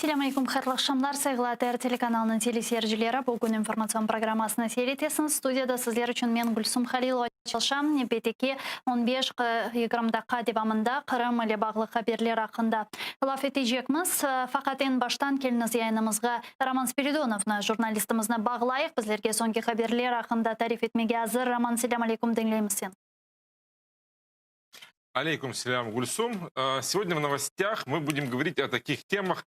Selâm aleyküm, hayırlı aqşamlar, sayğılı ATR telekanalınıñ teleseyircileri. Bugün informatsion programmasını seyir etesiñiz. Studiyada sizler içün men, Gülsum Halilova, çalışam. Nevbetteki on beş, yigirmi daqqa devamında Qırım ile bağlı haberler aqqında laf etecekmiz. Faqat eñ baştan keliñiz yayınımızğa Roman Spiridonovnı, jurnalistimizni bağlayıq. Bizlerge soñki haberler aqqında tarif etmege azır. Roman, selâm aleyküm, diñleymiz seni. Aleyküm selâm, Gülsum. Сегодня в новостях мы будем говорить о таких темах.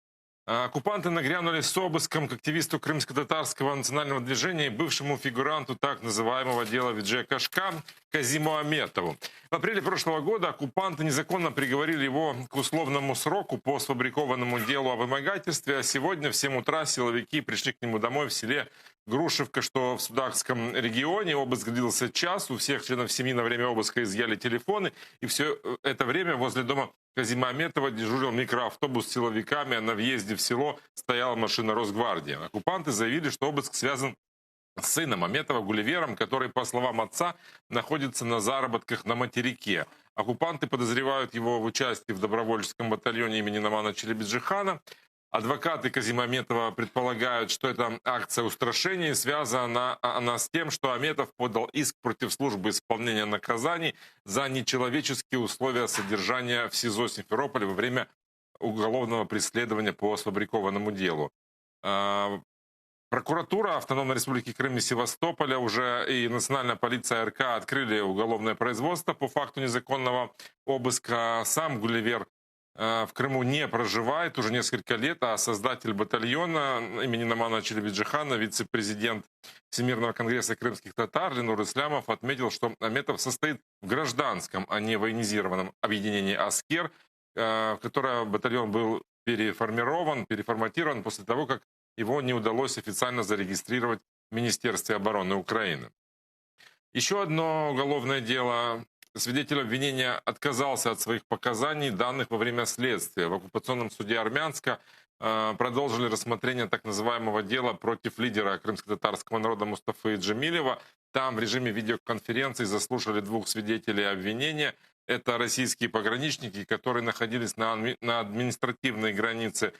Оккупанты нагрянули с обыском к активисту крымско-татарского национального движения и бывшему фигуранту так называемого дела Виджея Кашка Казиму Аметову. В апреле прошлого года оккупанты незаконно приговорили его к условному сроку по сфабрикованному делу о вымогательстве, а сегодня в 7 утра силовики пришли к нему домой в селе Грушевка, что в Судакском регионе. Обыск длился час. У всех членов семьи на время обыска изъяли телефоны. И все это время возле дома Казима Аметова дежурил микроавтобус с силовиками, а на въезде в село стояла машина Росгвардии. Оккупанты заявили, что обыск связан с сыном Аметова Гулливером, который, по словам отца, находится на заработках на материке. Оккупанты подозревают его в участии в добровольческом батальоне имени Номана Челебиджихана. Адвокаты Казима Аметова предполагают, что эта акция устрашения связана она с тем, что Аметов подал иск против службы исполнения наказаний за нечеловеческие условия содержания в СИЗО Симферополя во время уголовного преследования по сфабрикованному делу. Прокуратура Автономной Республики Крым и Севастополя уже и Национальная полиция РК открыли уголовное производство по факту незаконного обыска. Сам Гулливер в Крыму не проживает уже несколько лет, а создатель батальона имени Номана Челебиджихана, вице-президент Всемирного конгресса крымских татар Ленур Ислямов отметил, что Аметов состоит в гражданском, а не военизированном объединении «Аскер», в которое батальон был переформирован, переформатирован после того, как его не удалось официально зарегистрировать в Министерстве обороны Украины. Еще одно уголовное дело. Свидетель обвинения отказался от своих показаний, данных во время следствия. В оккупационном суде Армянска продолжили рассмотрение так называемого дела против лидера крымско-татарского народа Мустафы Джемилева. Там в режиме видеоконференции заслушали двух свидетелей обвинения. Это российские пограничники, которые находились на административной границе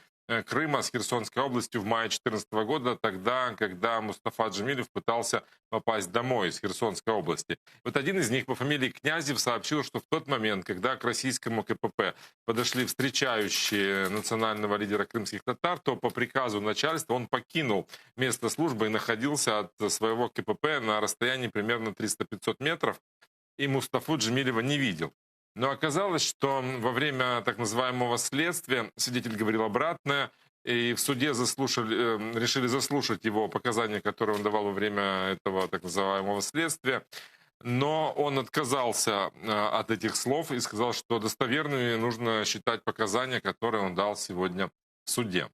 Крыма с Херсонской областью в мае четырнадцатого года, тогда, когда Мустафа Джемилев пытался попасть домой из Херсонской области. Вот один из них по фамилии Князев сообщил, что в тот момент, когда к российскому КПП подошли встречающие национального лидера крымских татар, то по приказу начальства он покинул место службы и находился от своего КПП на расстоянии примерно триста-пятьсот метров, и Мустафу Джемилева не видел. Но оказалось, что во время так называемого следствия свидетель говорил обратное, и в суде решили заслушать его показания, которые он давал во время этого так называемого следствия. Но он отказался от этих слов и сказал, что достоверными нужно считать показания, которые он дал сегодня в суде.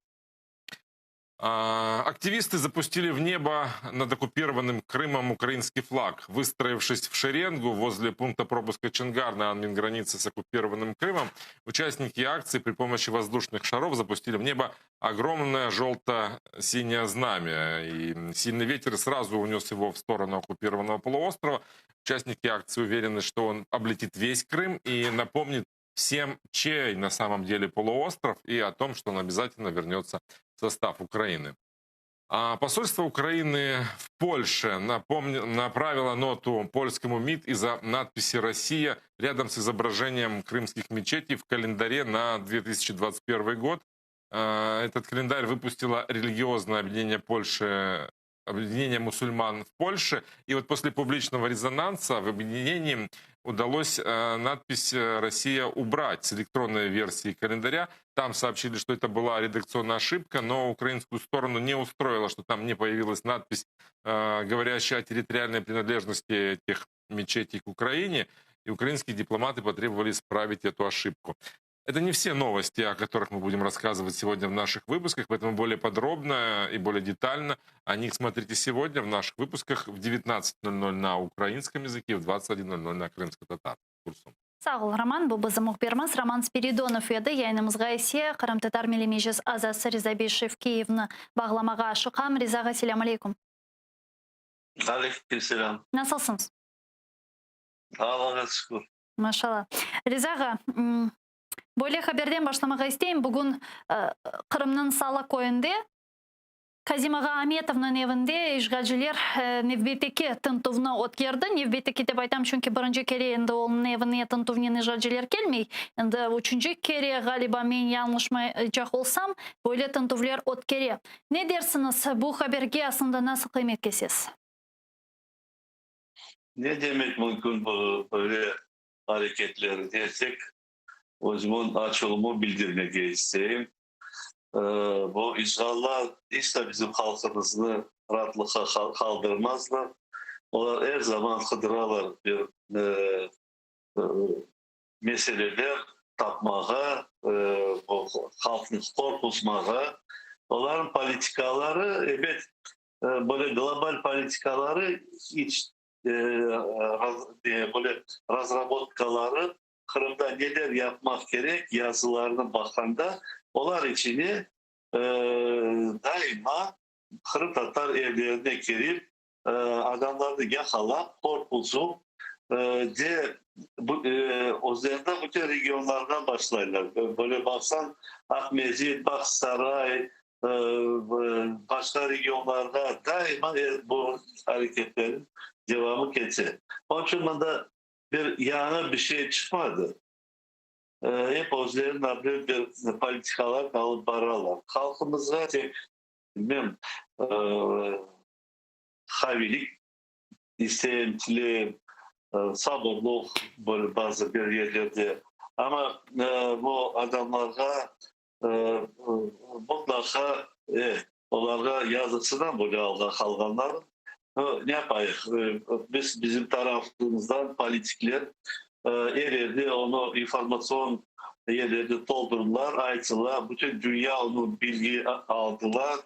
Активисты запустили в небо над оккупированным Крымом украинский флаг. Выстроившись в шеренгу возле пункта пропуска Чонгар на админгранице с оккупированным Крымом, участники акции при помощи воздушных шаров запустили в небо огромное желто-синее знамя. И сильный ветер сразу унес его в сторону оккупированного полуострова. Участники акции уверены, что он облетит весь Крым и напомнит всем, чей на самом деле полуостров, и о том, что он обязательно вернется в состав Украины. А посольство Украины в Польше направило ноту польскому МИД из-за надписи «Россия» рядом с изображением крымских мечетей в календаре на 2021 год. Этот календарь выпустило религиозное объединение Польши, объединение мусульман в Польше. И вот после публичного резонанса в объединении удалось надпись «Россия» убрать с электронной версии календаря. Там сообщили, что это была редакционная ошибка, но украинскую сторону не устроило, что там не появилась надпись, говорящая о территориальной принадлежности этих мечетей к Украине. И украинские дипломаты потребовали исправить эту ошибку. Это не все новости, о которых мы будем рассказывать сегодня в наших выпусках, поэтому более подробно и более детально о них смотрите сегодня в наших выпусках в 19:00 на украинском языке, в 21:00 на крымско-татарском. Sağ ol, Roman. Bu bizim mühbirimiz Roman Spiridonov edi. Yayınımızğa ise Qırımtatar Milliy Meclis azası Riza bey Şevkiyevni bağlamağa aşıqam. Riza ağa, selâm aleyküm. Aleyküm selâm. Nasılsıñız? Allah'a şükür. Maşallah. Riza ağa, Böyle haberden başlamağa isteyim. Bugün Qırımnıñ Sala köyünde Kazim ağa Ametovnıñ evinde işğalciler nevbetteki tintüvni ötkerdi. Nevbetteki dep aytam, çünki birinci kere endi onıñ evine tintüvnen işğalciler kelmey. Endi üçünci kere, ğaliba, men yañlışmaycaq olsam, böyle tintüvler ötkere. Ne dersiñiz, bu haberge aslında nasıl qıymet kesesiz? Ne demek mümkün bu böyle areketler desek, özümniñ açuvımı bildirmege isteyim. Bu işğallar iç de bizim halqımıznı raatlıqqa qaldırmazlar. Olar er zaman qıdıralar bir meseleler tapmağa, halqnı qorquzmağa. Olarnıñ politikaları, ebet, böyle global politikaları iç böyle razrabotkaları Qırımda neler yapmaq kerek yazılarını baqqanda, olar içine daima qırımtatar evlerine kirip, adamlarnı yaqalap, qorquzup, de özlerinde bütün regionlardan başlaylar. Böyle baqsañ, Aqmescit, Bağçasaray, başqa regionlarda daima bu areketlerniñ devamı kete. Onıñ içün mında bir yañı bir şey çıqmadı. Ep özleriniñ bir bir politikalar alıp baralar. Halqımızğa tek, bilmem, qaviylik isteyim, tileyim, sabırlıq böyle bazı bir yerlerde. Amma bu adamlarğa mutlaqa, olarğa yazıqsınam böyle alğa qalğanlar. Ne yapayıq, biz bizim tarafımızdan politikler er yerde onı informatsion yerlerde toldurdılar, ayttılar, bütün dünya onı bilgi aldılar,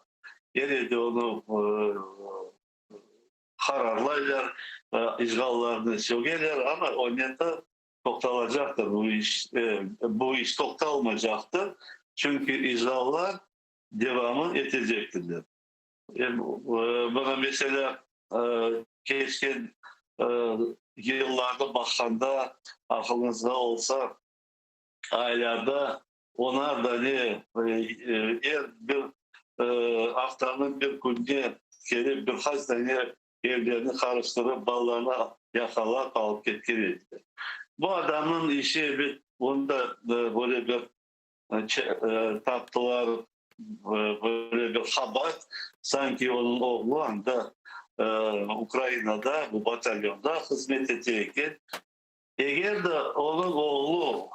er yerde onı qararlaylar, işğallarnı sögeler, amma onen de toqtalacaqtır bu iş, bu iş toqtalmacaqtır, çünki işğallar devamı etecektirler. Mına, meselâ, keçken yıllarnı baqqanda, aqılıñızda olsa, aylarda onar dane er bir aftanıñ bir künde kelip bir qaç dane evlerni qarıştırıp, balalarnı yaqalap alıp ketken ediler. Bu adamnıñ işi, ebet, onı da böyle bir taptılar, böyle bir qabaat, sanki onıñ oğlu anda Ukrainada bu batalyonda hızmet ete eken. Eger de onıñ oğlu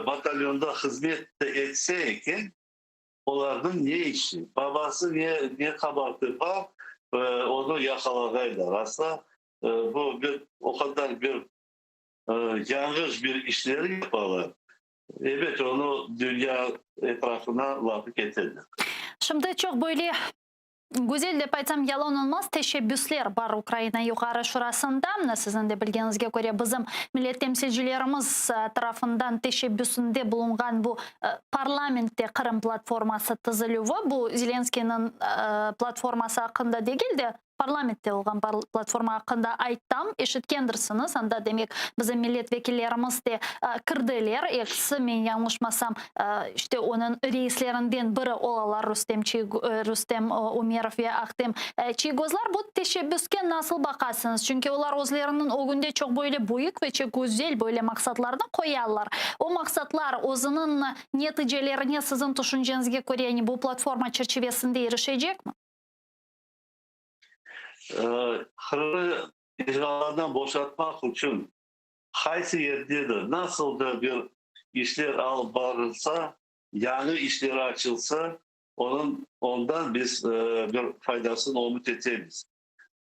batalyonda hızmet etse eken, olarnıñ ne işi? Babası ne qabaatı bar, onı yaqalağaylar. Asla bu bir o qadar bir yañğış bir işleri yapalar. Ebet, onı dünya etrafına lafı ketedi. Şimdi çoq böyle güzel dep aytsam yalan olmaz, teşebbüsler bar Ukraina Yuqarı Şurasında. Siziñ de bilgeniñizge köre, bizim millet temsilcilerimiz tarafından teşebbüsinde bulunğan bu parlamentte Qırım platforması tizilüvi, bu Zelenskıynıñ platforması aqqında degil de, Parlamentte olğan platforma aqqında ayttam, eşitkendirsiñiz, anda, demek, bizim millet vekillerimiz de kirdiler, ekisi, men yañlışmasam, işte, onıñ reislerinden biri olalar, Rustem Rustem Umerov ve Ahtem Çiygozlar. Bu teşebbüske nasıl baqasıñız? Çünki olar özleriniñ ögünde çoq böyle büyük ve çoq güzel böyle maqsatlarnı qoyalar. O maqsatlar özüniñ neticelerine siziñ tüşünceñizge köre, yani bu platforma çerçivesinde irişecekmi? Qırımnı işğallardan boşatmaq içün qaysı yerde de, nasıl da bir işler alıp barılsa, yañı işler açılsa, onıñ, ondan biz bir faydasını ümüt etemiz.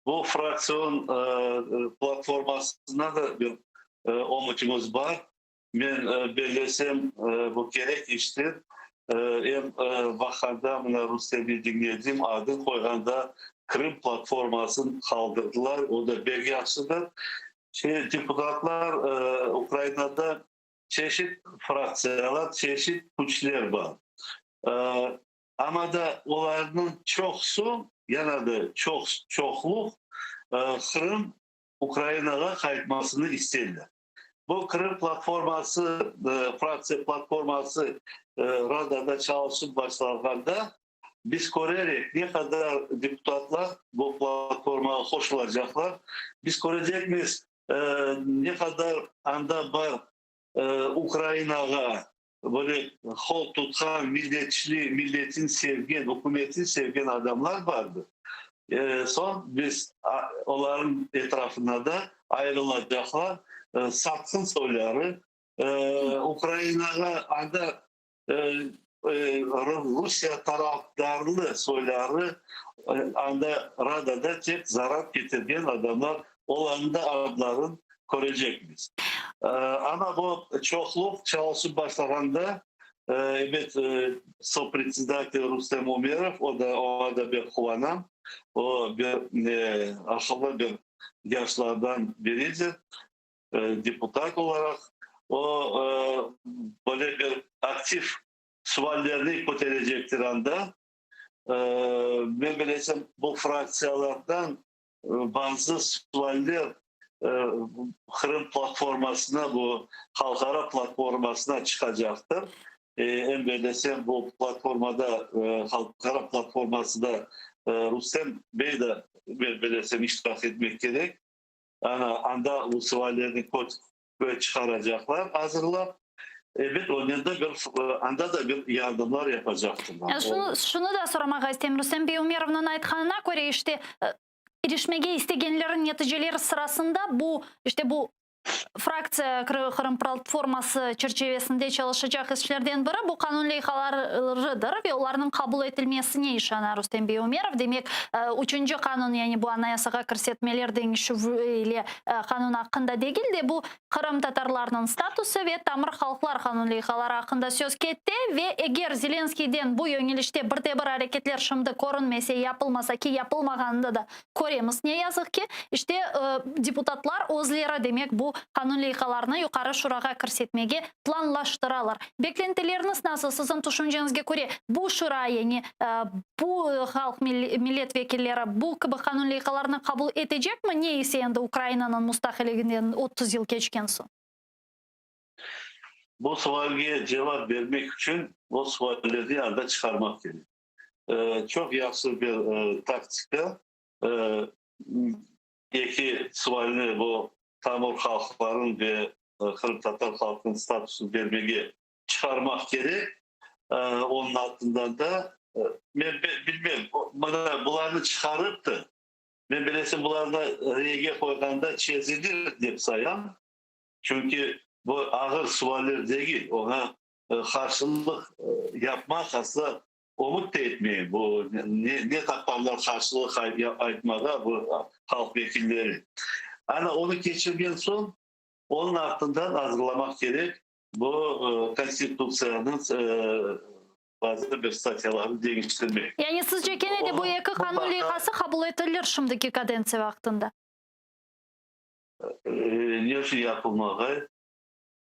Bu fraktsion platformasına da bir ümütimiz bar. Men bellesem, bu kerek iştir. Em baqqanda, mına Rustemni diñledim, adın qoyğanda Krım platformasın qaldırdılar, o da bek yahşıdır. Deputatlar Ukrainada çeşit fraktsiyalar, çeşit küçler bar. Amma da olarnıñ çoqusı, yana da çoq, çoqluq Qırım Ukrainağa qaytmasını isteyler. Bu Qırım platforması, fraktsiya platforması Radada çalışıp başlağanda biz körerek, ne qadar deputatlar bu platformağa qoşulacaqlar, biz körecekmiz, ne qadar anda bar Ukrainağa böyle qol tutqan, milletçili, milletini sevgen, ükümetini sevgen adamlar bardır. Soñ biz olarnıñ etrafına da ayırılacaqlar satqın soyları, Ukrainağa anda Rusiye tarafdarlı soyları, anda Radada tek zarar ketirgen adamlar, olarnıñ da adlarını körecekmiz. Amma bu çoqluq çalışıp başlağanda, ebet, sopredsedatel Rustem Umerov, o da, oña da bek quvanam, o bir aqıllı bir yaşlardan biridir, deputat olaraq, o böyle bir aktiv suallerni köterecektir anda. Men bilesem, bu fraktsiyalardan Bazı sualler Qırım platformasına, bu halqara platformasına çıqacaqtır. Em bellesem, bu platformada, halqara platformasında Rustem bey de, men bellesem, iştirak etmek kerek. Ana, anda bu suallerni çıqaracaqlar, azırlap. Ebet, onen de bir, anda da bir yardımlar yapacaqtırlar. Şunı, şunı da soramağa isteyim, Rustem bey Umerovnıñ aytqanına köre, işte, irişmege istegenlerniñ neticeleri sırasında bu, işte bu fraktsiya Qırım platforması çerçivesinde çalışacaq işlerden biri bu qanun leyhalarıdır ve olarnıñ qabul etilmesine işana Rustem bey Umerov. Demek, üçünci qanun, yani bu Anayasağa kirsetmeler deñişüv ile qanun aqqında degil de, bu Qırımtatarlarnıñ statusı ve tamır halqlar qanun leyhaları aqqında söz kette ve eger Zelenskiyden bu yöñelişte bir de bir areketler şimdi körünmese, yapılmasa, ki yapılmağanını da köremiz, ne yazıq ki, işte, deputatlar özleri, demek, bu qanun leyhalarını Yuqarı Şurağa kirsetmege planlaştıralar. Beklentileriñiz nasıl, siziñ tüşünceñizge köre, bu şura, yani bu halq millet vekilleri bu kibi qanun leyhalarını qabul etecekmi, ne ise endi Ukrainanıñ mustaqilliginden 30 yıl keçken soñ? Bu sualge cevap bermek içün o suallerni anda çıqarmaq kerek. Çoq yahşı bir taktika. Eki sualni bu tamır halqlarıñ ve qırımtatar halqınıñ statusını bermege çıqarmaq kerek. Onıñ artından da, men bilmem, mına bularnı çıqarıp da, men bilesem, bularnı reyge qoyğanda çezilir dep sayam. Çünki bu ağır sualler degil, oña qarşılıq yapmaq asla ümüt de etmeyim. Bu ne taparlar qarşılıq aytmağa bu halq vekilleri. Ana onı keçirgen soñ, onıñ artından azırlamaq kerek bu Konstitutsiyanıñ bazı bir statyalarını deñiştirmek. Yani sizce kene de bu eki qanun leyhası qabul etilir şimdiki kadentsiya vaqtında? Ne içün yapılmağa?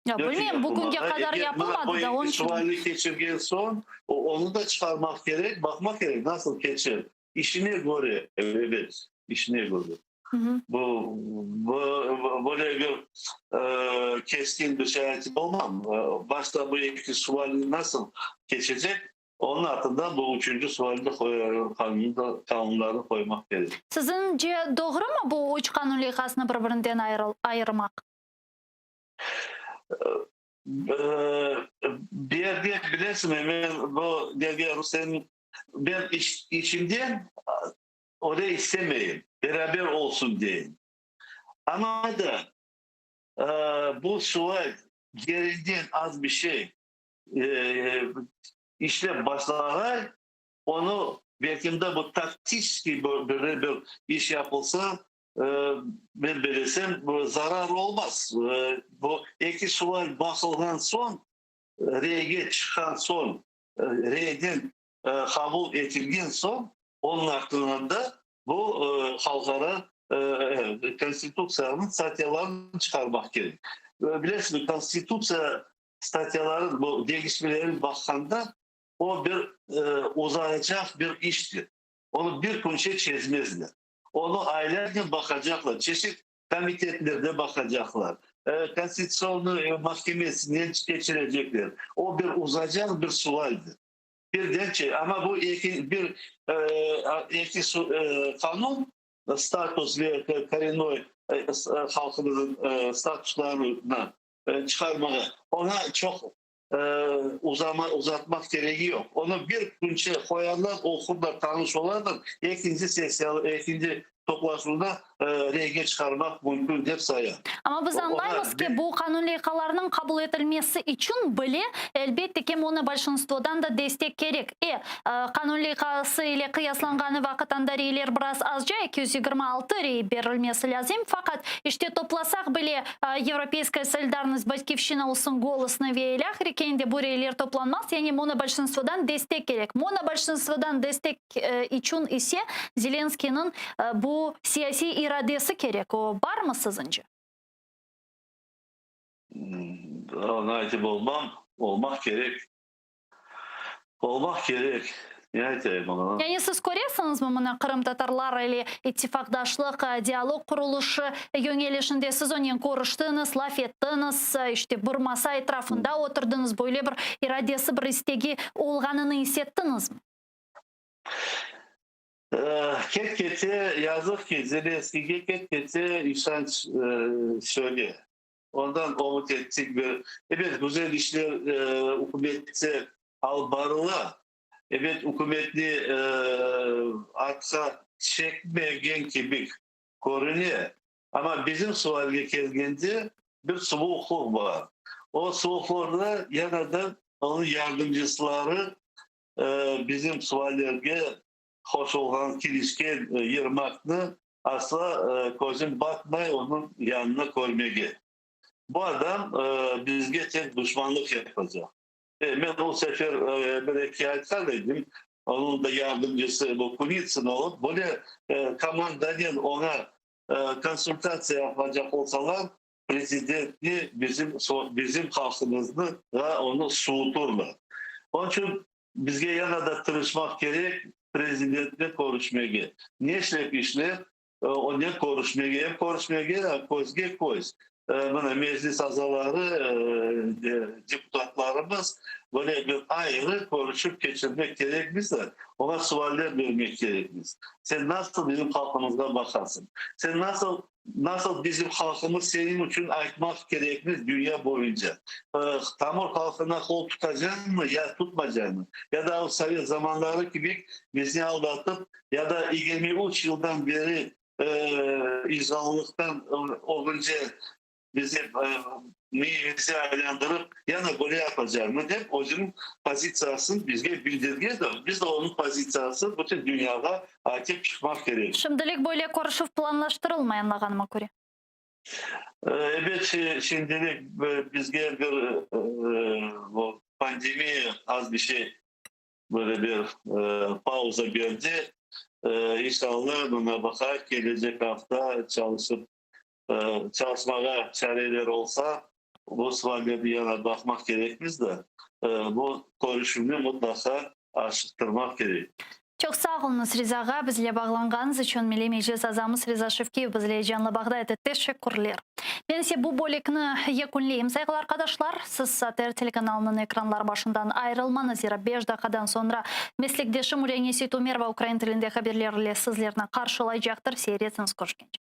Ya bilmeyim, bu künge qadar yapılmadı da, onıñ içün. Sualni keçirgen soñ, onı da çıqarmaq kerek, baqmaq kerek, nasıl keçer. İşine köre, ebet, işine köre. Bu, böyle bir keskin bir şey aytıp olmam. Başta bu eki sualni nasıl keçecek, onıñ artından bu üçünci sualni qanunlarnı qoymaq kerek. Siziñce doğrumı bu üç qanun leyhasını bir-birinden ayırmaq? Bir yerde bilesiñmi, men bu nege Rustemniñ, ben içimden öyle istemeyim, beraber olsun deyim. Amma da bu sual yerinden az bir şey işlep başlağan, onı belki de bu taktiçeskiy böyle bir iş yapılsa, Men belesem, zarar olmaz. Bu eki sual baqılğan soñ, reyge çıqqan soñ, reyden qabul etilgen soñ, onıñ artından da bu halqara Konstitutsiyanıñ statyalarını çıqarmaq kerek. Bilesiñmi, Konstitutsiya statyaları, bu deñişmelerini baqqanda, o bir uzayacaq bir iştir. Onı bir künçe çezmezler. Onı aylarnen baqacaqlar, çeşit komitetlerde baqacaqlar. Konstitusion mahkemesinden keçirecekler. O bir uzacaq bir sualdir. Birden şey, amma bu eki, bir, eki qanun, status ve korenoy halqımıznıñ statuslarını çıqarmağa, oña çoq uzama, uzatmaq keregi yoq. Onı bir künçe qoyarlar, oqurlar, tanış olarlar, ekinci sessiya, ekinci toplaşuvda reyge çıqarmaq mümkün dep sayam. Amma biz añlaymız ki, bu qanun leyhalarınıñ qabul etilmesi içün bile, elbette ki, monobolşinstvodan da destek kerek. E, qanun leyhası ile qıyaslanğanı vaqıt anda reyler biraz azca, 226 rey berilmesi lâzim. Faqat, işte, toplasaq bile, Yevropeyskaya solidarnost, Batkivşçina olsun, Golosnı ve ilâhre, kene de bu reyler toplanmaz. Yani monobolşinstvodan destek kerek. Monobolşinstvodan destek içün ise Zelenskıynıñ bu siyasiy iradesi kerek. O barmı siziñce? Onı aytıp olmam. Olmaq kerek. Olmaq kerek. Ne aytayım oña? Yani siz köresiñizmi mına qırımtatarlar ile ittifaqdaşlıq, dialog qurulışı yöñelişinde siz onen körüştiñiz, laf ettiñiz, işte bir masa etrafında oturdıñız, böyle bir iradesi, bir istegi olğanını is ettiñizmi? Ket-kete, yazıq ki, Zelenskiyge ket-kete işanç söne. Ondan ümüt ettik bir, ebet, güzel işler ükümette alıp barıla, ebet, ükümetni artqa çekmegen kibi körüne, amma bizim sualge kelgende bir suvuqlıq bar. O suvuqlıqda yanada onıñ yardımcısları bizim suallerge qoşulğan, kirişken Yermaknı asla közüm batmay onıñ yanına körmege. Bu adam bizge tek duşmanlıq yapacaq. Men o sefer bir-eki aytqan edim, onıñ da yardımcısı bu Kunitsın olıp, böyle komandanen oña konsultatsiya yapacaq olsalar, prezidentni, bizim bizim halqımıznı da onı suvuturlar. Onıñ içün bizge yana da tırışmaq kerek prezidentnen körüşmege. Ne işlep işler, onen körüşmege, em körüşmege, közge köz. Mına Meclis azaları, deputatlarımız böyle bir ayrı körüşüv keçirmek kerekmiz de, oña sualler bermek kerekmiz. Sen nasıl bizim halqımızğa baqasıñ? Sen nasıl Nasıl bizim halqımız seniñ içün aytmaq kerekmiz dünya boyunca, tamır halqına qol tutacañmı ya tutmacañmı? Ya da o sovet zamanları kibi bizni aldatıp, ya da 23 yıldan beri işğallıqtan ögünce bizi miyimizi aylandırıp, yana böyle yapacañmı dep özüniñ pozitsiyasını bizge bildirgen de, biz de onıñ pozitsiyasını bütün dünyağa Aytıp çıqmaq kerek. Şimdilik böyle körüşüv planlaştırılmay, añlağanıma köre. Ebet, şimdilik bizge bir bu pandemiya az bir şey böyle bir pauza berdi. İnşallah, mına baqayıq, kelecek afta çalışıp, çalışmağa çareler olsa, bu suallerni yana baqmaq kerekmiz de, bu körüşüvni mıtlaqa aşıqtırmaq kerek. Çoq sağ oluñız, Riza ağa, bizle bağlanğanıñız içün. Milliy Meclis azamız Riza Şevkiyev bizle canlı bağda edi. Teşekkürler. Men ise bu bölükni yekünleyim, sayğılı arqadaşlar. Siz ATR telekanalınıñ ekranları başından ayırılmañız, zira beş daqiqadan soñra meslekdeşim Üleniye Seytumerova ukrain tilinde haberler ile sizlerni qarşılaycaqtır. Seyir etiñiz, körüşkence.